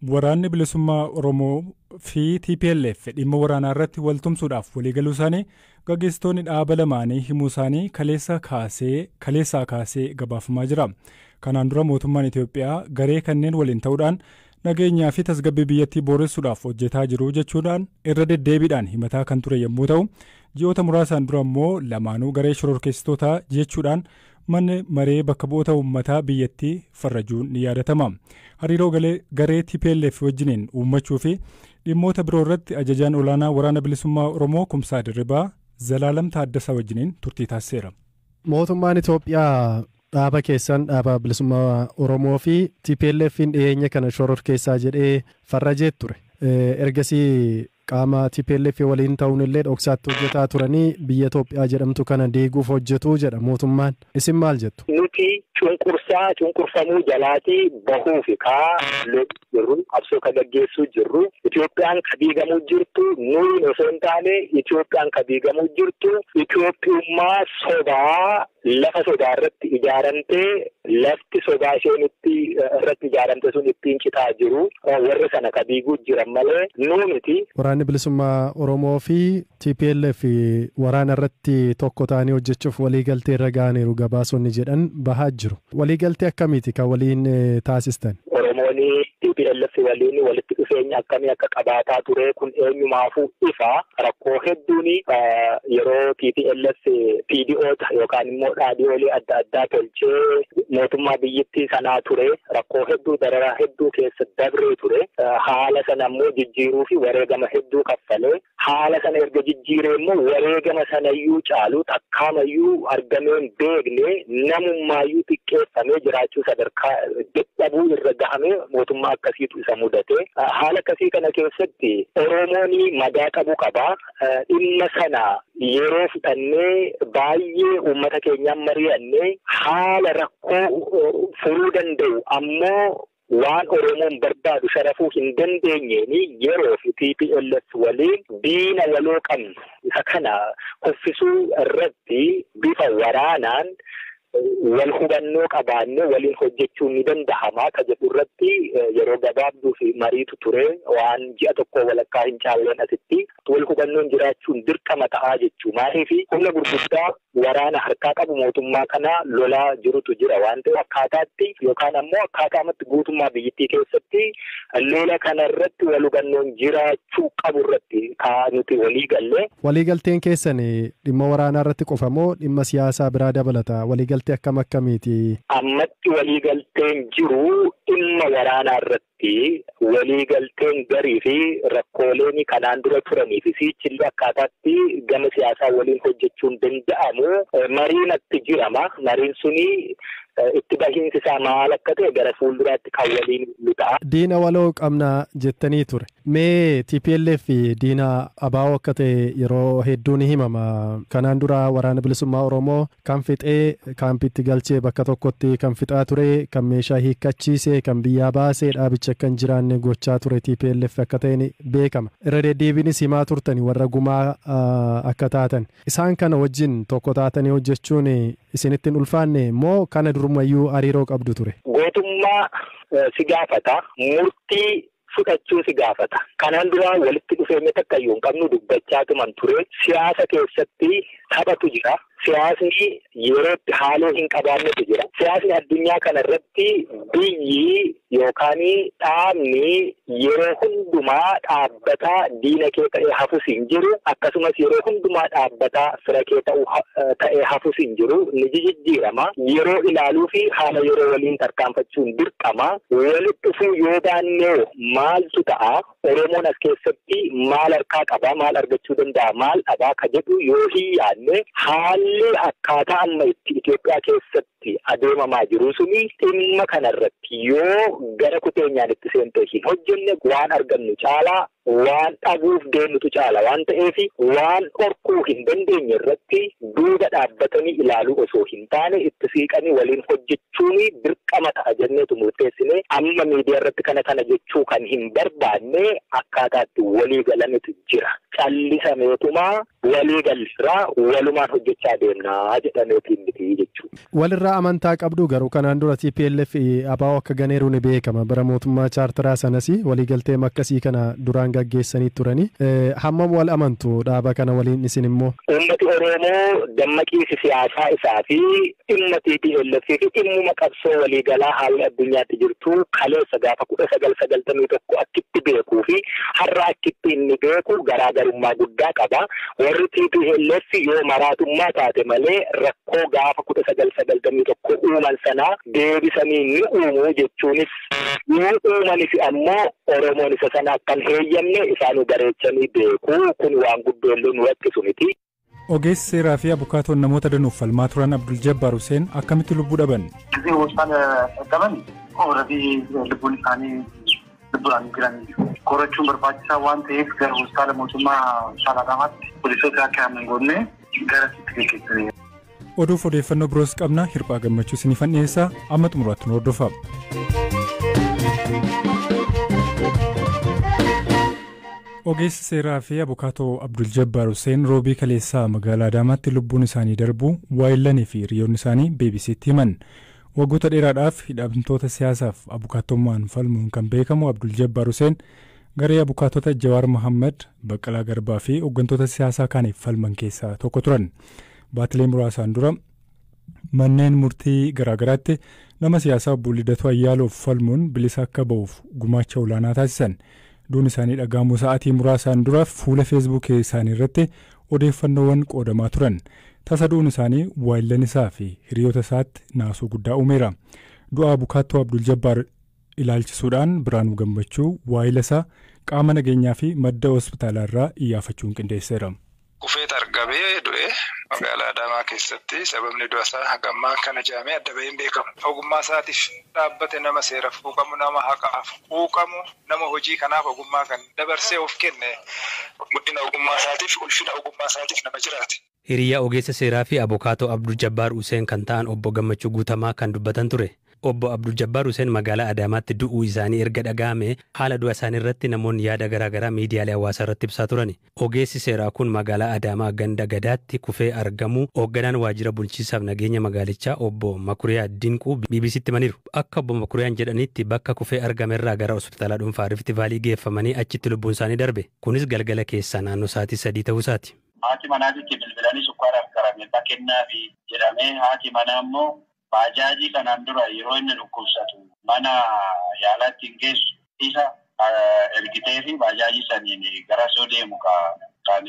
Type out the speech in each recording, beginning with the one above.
Waraanni Bilisummaa Oromoo fi TPLF dhimma waraanaa irratti waltumsuudhaaf waliigaluu isaanii gaggeessitoonni dhaaba lamaanii himuu isaanii kaleessaa kaasee gabaafamaa jira. Kanaan dura mootummaan Itoophiyaa garee kanneen waliin ta'uudhaan nageenyaa fi tasgabbii biyyattii booressuudhaaf hojjetaa jiru jechuudhaan irra deddeebiidhaan himataa kan ture yommuu ta'u, ji'oota muraasaan dura immoo lamaanuu garee shororkeessitootaa jechuudhaan manni maree bakka bu'oota uummataa biyyattii farrajuun ni yaadatama. Hariiroo garee TPLF wajjiniin uummachuu fi dhimmoota biroo irratti ajajaan olaanaa Waraana Bilisummaa Oromoo Kumsaa Dirribaa Zalaalam Taaddasaa wajjiniin turtii taasiseera. Mootummaan Itoophiyaa dhaaba keessan, dhaaba Bilisummaa Oromoo fi TPLF'n dhiyeenya kana shororkeessaa jedhee farrajee ture. Ergasii qaama TPLF waliin ta'uun illee dhoksaatti hojjetaa turanii biyya Itoophiyaa jedhamtu kana diiguuf hojjetu jedha mootummaan. Isin maal jettu? Nuti cunqursaa cunqurfamuu jalaatii bahuuf kaa jirru, qabsoo ka gaggeessuu jirru. Itoophiyaan ka diigamuu jirtu nuyi osoo hin taane, Itoophiyaan ka diigamuu jirtu Itoophiyummaa sobaa lafa sodaa irratti ijaaramtee, lafti sodaa isheen itti irratti ijaaramte sun ittiin citaa jiru, warri sana ka diiguu jiran malee nuu miti. Waraanni Bilisummaa Oromoo fi TPLF waraana irratti tokko ta'anii hojjechuuf waliigaltee irra ga'aniiru gabaasonni jedhan bahaa jiru. Waliigaltee akkamiiti kan waliin taasistan? Oromoon TPLF waliin walitti dhufeenya akkamii akka qabaataa ture kun eenyumaafuu ifa. Rakkoo hedduun yeroo TPLF PDOta yookaan immoo dhaabbilee adda addaa tolchee mootummaa biyyattii sanaa ture, rakkoo hedduu, dararaa hedduu keessa dabree ture. Haala sana immoo jijjiiruu fi wareegama hedduu kaffalee, haala sana erga jijjiiree immoo wareegama sanayyuu caalu takkaamayyuu argamee hin beekne, namummaayyuu xiqqeeffamee jiraachuu sadarkaa dadhabuu irra gahamee mootummaa akkasiitu isa mudate. Haala akkasii kana keessatti Oromoon madaa qabu qaba. Dhimma sana yeroo fudhannee baay'ee uummata keenyaan mari'annee, haala rakkoo furuu danda'u ammoo waan Oromoon barbaadu sharafuu hin dandeenyeen, yeroo fi TPLF waliin diina waloo qabnu isa kana kuffisuu irratti bifa waraanaan wal hubannoo qabaannee waliin hojjechuun ni danda'ama ka jedhu irratti yeroo gabaabduu fi mariitu ture. Waan ji'a tokko walakkaa hin caalleen asitti wal hubannoon jiraachuun dirqama ta'aa jechuu. Maaliif? Humna gurguddaa waraana harkaa qabu mootummaa kana lolaa jirutu jira waan ta'eef, akkaataatti yookaan ammoo akkaataamatti guutummaa biyyattii keessatti lola kana irratti wal hubannoon jiraachuu qabu irratti kaa nuti walii galle. Waliigalteen keessan dhimma waraanaa irratti qofa moo dhimma siyaasaa biraa dabalata? Waliigaltee akkam akkamiiti? Ammatti waliigalteen jiru dhimma waraanaa irratti. Waliigalteen garii fi rakkooleen kanaan dura turanii fi sichillee akkaataatti gama siyaasaa waliin hojjechuun danda'amu mariin itti jirama. Mariin suni itti bahiinsi isaa maal akka ta'e gara fuulduraatti kan waliin nu ta'a. Diina waloo qabna jettanii ture. Mee TPLF diina ABO akka ta'e yeroo hedduu ni himama. Kanaan dura Waraana Bilisummaa Oromoo kan fixee kaampitti galchee bakka tokkotti kan fixaa ture, kan meeshaa hiikkachiise, kan biyyaa baasee dhaabicha akka hin jiraanne gochaa ture TPLF akka ta'e ni beekama. Irra deddeebiinis himaa turtani warra gumaa akka taatan. Isaan kana wajjin tokko taatanii hojjechuun isinitti hin ulfaanne moo kana durumayyuu hariiroo qabdu ture? Gootummaa si gaafata. Murtii fudhachuu si gaafata. Kanaan dura walitti dhufeenya takka iyyuu hin qabnu, dubbachaa tuman ture. Siyaasa keessatti taphatu jira. Siyaasni yerootti haaloo hin qabaannetu jira. Siyaasni addunyaa kana irratti biyyi yookaan dhaabni yeroo hundumaa dhaabbataa diina kee ta'ee hafus hin jiru. Akkasumas yeroo hundumaa dhaabbataa fira kee ta'ee hafus hin jiru. Ni jijjiirama. Yeroo ilaaluu fi haala yeroo waliin tarkaanfachuun dirqama. Walitti dhufuu yoo baannee maaltu ta'a? Oromoon as keessatti maal harkaa qaba? Maal argachuu danda'a? Maal dhabaa ka jedhu yoo hin yaadne, haalli akkaataa amma itti Itoophiyaa keessatti adeemamaa jiru suni dhimma kanarratti yoo gara kuteenyaan itti seentee hin hojjenne, waan argannu caalaa waan dhabuuf deemnutu caala waan ta'eef, waan dhorkuu hin dandeenye irratti duuba dhaabbatanii ilaaluu osoo hin taane itti siiqanii waliin hojjechuun dirqama ta'a jenneetu murteessine. Amma miidiyaa irratti kana kana jechuu kan hin barbaanne akkaataatti walii galametu jira. Callisameetuma walii galirraa walumaan hojjechaa deemnaa jedhameetiin miti jechuudha. Walirraa Walirraa amantaa qabdu garuu kanaan dura TPLF ABO akka ganeeru ni beekama. Bara mootummaa chaartaraa sanas waliigaltee akkasii kana duraan gaggeessanii turani. Hammam wal amantu dhaaba kana waliin isin immoo? Uummati Oromoo dammaqiinsi siyaasaa isaa fi dhimma TPLF fi dhimmuma qabsoo waliigalaa haalli addunyaatti jirtu kaleessa gaafa 1991 akkitti beekuu fi har'a akkitti inni beeku garaagarummaa guddaa qaba. Warri TPLF yoo maraatummaa taate malee rakkoo gaafa 1991 uuman sanaa deebisanii ni uumuu jechuunis yoo uumanis ammoo Oromoon isa sana akkan heeyyamne isaanuu bareechanii beeku. Kun waan guddoollee nu rakkisu miti. Ogeessi seeraa fi abukaatoon namoota danuuf falmaa turan Abdul Jabbaar Hussein akkamitti lubbuu dhaban? Gisee hospitaala qaqqaban already lubbuun isaanii lubbuudhaan jiran qorachuun barbaachisaa waan ta'eef gara hospitaala mootummaa Saalaadamaatti poolisoota akka hin goone gara sitti geggeessanii. Oduuf odeeffannoo biroos qabna. Hirphaa Gammachuu isiniifan dhiyeessaa. Amma xumuraatti nu hordofaa. Ogeessi seeraa fi abukaatoo Abdul Jabbaar Hussein roobii kaleessaa magaalaa Adaamaatti lubbuun isaanii darbuu waayillanii fi hiriyoonni isaanii BBC'tti himan. Waggoota dheeraadhaaf hidhamtoota siyaasaaf abukaattummaan falmuun kan beekamu Abdul Jabbaar Hussein garee abukaatota Jawaar Mohaammed, Baqqalaa Garbaa fi hooggantoota siyaasaa kaaniif falman keessaa tokko turan. Baatilee muraasaan dura manneen murtii garaagaraatti nama siyaasaa obbo Lidatuu Ayyaaloof falmuun bilisa akka ba'uuf gumaacha olaanaa taasisan. Duun isaanii dhagahamuu sa'aatii muraasaan dura fuula feesbuukii isaanii irratti odeeffannoowwan qoodamaa turan. Tasa duun isaanii waayillan isaa fi hiriyoota isaatti naasuu guddaa uumeera. Du'a abukaattoo Abdul Jabbaar ilaalchisuudhaan Biraanuu Gammachuu waayila isaa qaama nageenyaa fi madda hospitaalaa irraa iyyaafachuun qindeesseera. Kufeet argamee du'e magaalaa Adaamaa keessatti sababni du'a isaa hagammaa kana jedhamee adda bahee hin beekamu. Ogummaa isaatiif dhaabbate nama seeraaf quuqamu, nama haqaaf quuqamu, nama hojii kanaaf ogummaa kan dabarsee of kenne guddina ogummaa isaatiif ulfina ogummaa isaatiif nama jiraate. Hiriyaa ogeessa seeraa fi abukaatoo Abdul Jabbaar Hussein kan ta'an obbo Gammachuu Guutamaa kan dubbatan ture. Obbo Abdul Jabbaar Hussein magaalaa Adaamaatti du'uu isaanii erga dhaga'ame haala du'a isaanii irratti namoonni yaada garaagaraa miidiyaalee hawaasaa irratti ibsaa turani. Ogeessi seeraa kun magaalaa Adaamaa ganda Gadaatti kufee argamuu hoogganaan waajjira bulchiinsaaf nageenya magaalichaa obbo Makuriyaa Dinquu BBC'tti himaniiru. Akka obbo Makuriyaan jedhanitti bakka kufee argame irraa gara hospitaala dhuunfaa Rift Vaalii geeffamanii achitti lubbuun isaanii darbe. Kunis galgala keessaa naannoo sa'aatii 3 ta'uu isaati. Haati manaatitti bilbilanii sukkaaraaf karameellaa kennaafi jedhamee haati manaa immoo baajaajii kanaan dura yeroo inni dhukkubsatu mana yaalaatti hin geessu isa ergitee fi baajaajii saniin gara soo deemu kan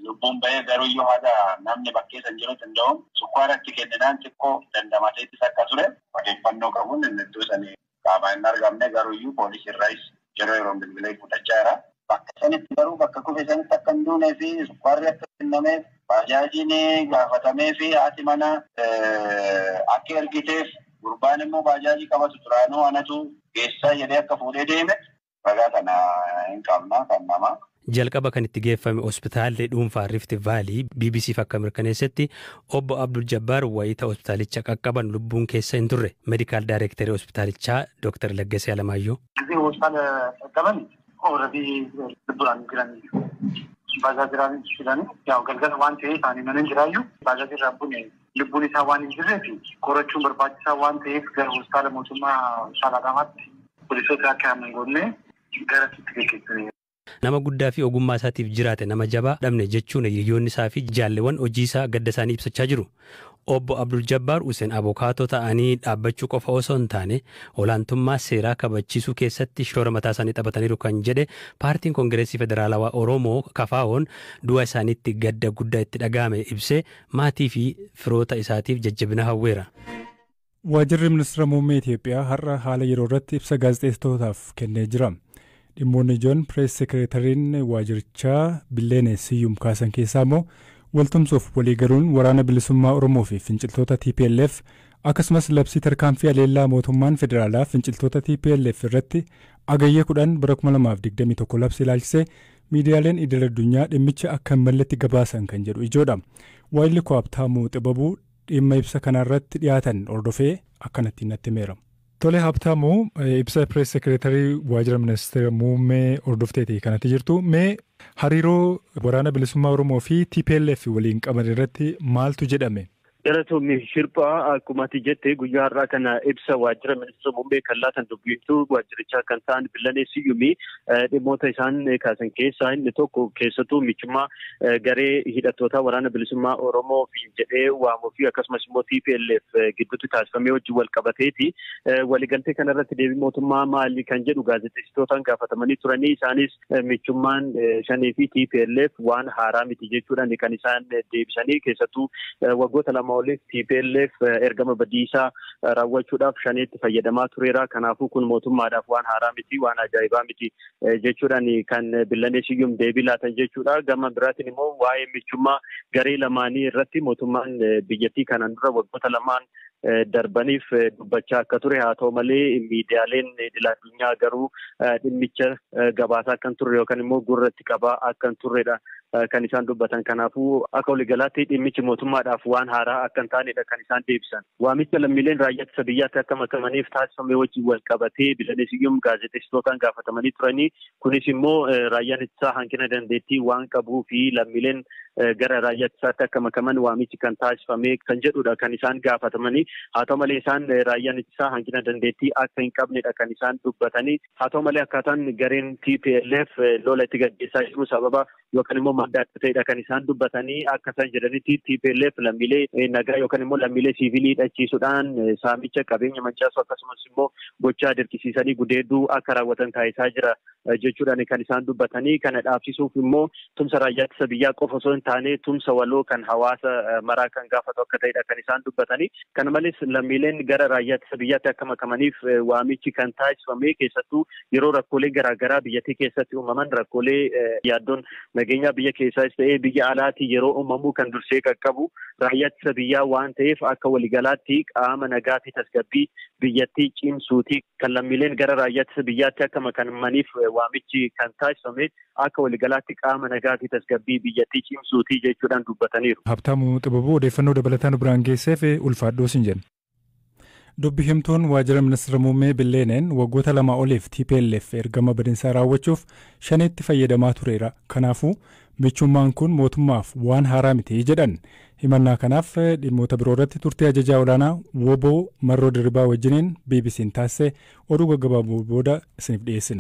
lubbuun bahee garuu yoo haga namni bakkee san jiru danda'uun sukkaaratti kenninaan xiqqoo dandamateettis akka ture odeeffannoo qabuun inni iddoo sanii qaamaan hin argamne garuu iyyuu poolisii irraayis yeroo yeroon bilbilee fudhachaa jira. Bakka sanitti garuu bakka kufe sanitti akka hin duunee fi sukkaarri akka kennameef baajaajiin gaafatamee fi haati mana akka ergiteef gurbaan immoo baajaajii qabatu turaanuu anatu geessaa jedhee akka fuudhee deeme ragaa kana hin qabna kan namaa. Jalqaba kan itti geeffame hospitaalli dhuunfaa Rift Vaalii BBCf akka mirkaneessetti obbo Abdul Jabbaar wayita hospitaalicha qaqqaban lubbuun keessa hin turre. Meedikaal daayirektarii hospitaalichaa Dr. Laggasee Alamaayyoo. Gisee hospitaala qaqqaban already lubbuudhaan jiran baajaajiraan jedhani yaa galgala waan ta'eef ani mana hin jiraayyuu baajaajirraa bune lubbuun isaa waan hin jirree fi qorachuun barbaachisaa waan ta'eef gara hospitaala mootummaa Saalaadamaatti poolisoota akka hin goone gara sitti geggeessanii. Nama guddaa fi ogummaa isaatiif jiraate nama jabaa dhabne jechuun hiriyoonni isaa fi jaalleewwan hojii isaa gadda isaanii ibsachaa jiru. Obbo Abdul Jabbaar Hussein abukaatoo ta'anii dhaabbachuu qofa osoo hin taane olaantummaa seeraa kabachiisuu keessatti shoora mataa isaanii taphataniiru kan jedhe paartiin Koongireesii Federaalawaa Oromoo KFO'n du'a isaaniitti gadda guddaa itti dhaga'ame ibsee maatii fi firoota isaatiif jajjabina hawweera. Waajjirri ministeera muummee Itoophiyaa har'a haala yeroo irratti ibsa gaazexeessitootaaf kennee jira. Dhimmoonni ijoon pirees sekireetariin waajjirichaa Billeenee Siyyum kaasan keessaa immoo waltumsuuf waliigaluun waraana bilisummaa Oromoo fi finciltoota TPLF akkasumas labsii tarkaanfii aleellaa mootummaan federaalaa finciltoota TPLF irratti agayyee 10 bara 2021 labsii ilaalchisee miidiyaaleen idil addunyaa dhimmicha akka hin malletti gabaasan kan jedhu ijoodha. Waayilli koo Habtaamuu Xibabuu dhimma ibsa kanarratti dhiyaatan hordofee akkanatti natti himeera. Tole Habtaamuu, ibsa pirees sekireetarii waajjira ministeera muummee hordofteeti kanatti jirtu. Mee hariiroo waraana bilisummaa Oromoo fi TPLF waliin qaban irratti maaltu jedhame? Galatoomii Shirphaa, akkuma ati jette guyyaa har'aa kana ibsa waajjira ministeera muummee kan laatan dubbiftuu waajjirichaa kan ta'an Billanee Siyyumii dhimmoota isaan kaasan keessaa inni tokko keessattuu michummaa garee hidhattootaa waraana bilisummaa Oromoo fi jedhee waamuu fi akkasumas immoo TPLF gidduutti taasifamee wajjin wal qabateeti. Waliigaltee kanarratti deebii mootummaa maali kan jedhu gaazexeessitootaan gaafatamanii turanii, isaanis michummaan shanii fi TPLF waan haaraa miti jechuudhaan kan isaan deebisanii. Keessattuu waggoota 2 oliif TPLF ergama badiisaa raawwachuudhaaf shaneetti fayyadamaa tureera. Kanaafuu kun mootummaadhaaf waan haaraa miti, waan ajaa'ibaa miti jechuudhaan kan Billanee Siyyum deebii laatan jechuudha. Gama biraatiin immoo waa'ee michummaa garee lamaanii irratti mootummaan biyyattii kanaan dura waggoota 2 darbaniif dubbachaa akka ture, haa ta'u malee miidiyaaleen idil addunyaa garuu dhimmicha gabaasaa akka hin turre yookaan immoo gurratti qabaa akka hin turredha kan isaan dubbatan. Kanaafuu akka waliigalaatti dhimmichi mootummaadhaaf waan haaraa akka hin taanedha kan isaan deebisan. Waamicha lammiileen raayyaa ittisa biyyaatti akka makamaniif taasifame wajjin wal qabatee Billanee Siyyum gaazexeessitootaan gaafatamanii turanii, kunis immoo raayyaan ittisaa hanqina dandeettii waan qabuu fi lammiileen gara raayyaa ittisaatti akka makaman waamichi kan taasifame kan jedhudha kan isaan gaafatamanii. Haa ta'u malee isaan raayyaan ittisaa hanqina dandeettii akka hin qabnedha kan isaan dubbatanii. Haa ta'u malee akkaataan gareen TPLF lola itti gaggeessaa jiru sababa yookaan immoo madda akka ta'edha kan isaan dubbatanii. Akka isaan jedhanitti TPLF lammiilee nagaa yookaan immoo lammiilee siivilii hidhachiisuudhaan saamicha qabeenya mancaasuu akkasumas immoo gochaa dirqisiisanii gudeeduu akka raawwatan taasisaa jira jechuudhaan kan isaan dubbatanii. Kana dhaabsisuuf immoo tumsa raayyaa ittisa biyyaa qofa osoo hin taane tumsa waloo kan hawaasa maraa kan gaafatu akka ta'edha kan isaan dubbatanii. Kana malees lammiileen gara raayyaa ittisa biyyaatti akka makamaniif waamichi kan taasifame keessattuu yeroo rakkoolee garaagaraa biyyattii keessatti uumaman, rakkoolee yaaddoon nageenyaa biyya keessaas ta'ee biyya alaatti yeroo uumamu kan dursee qaqqabu raayyaa ittisa biyyaa waan ta'eef akka waliigalaatti qaama nagaa fi tasgabbii biyyattii cimsuuti kan lammiileen gara raayyaa ittisa biyyaatti akka makamaniif waamichi kan taasifame akka waliigalaatti qaama nagaa fi tasgabbii biyyattii cimsuuti jechuudhaan dubbataniiru. Habtaamuu Xibabuu, odeeffannoo dabalataan biraan geesseef ulfaadhoo sin jenna. Dubbi himtuun waajjira ministeera muummee Billeeneen waggoota 2 oliif TPLF ergama badinsaa raawwachuuf shaneetti fayyadamaa tureera. Kanaafuu michummaan kun mootummaaf waan haaraa miti jedhan. Himannaa kanaaf dhimmoota biroo irratti turtii ajajaa olaanaa WBO Marroo Dirribaa wajjiniin BBC'n taasise oduu gaggabaaboo booda isiniif dhiyeessina.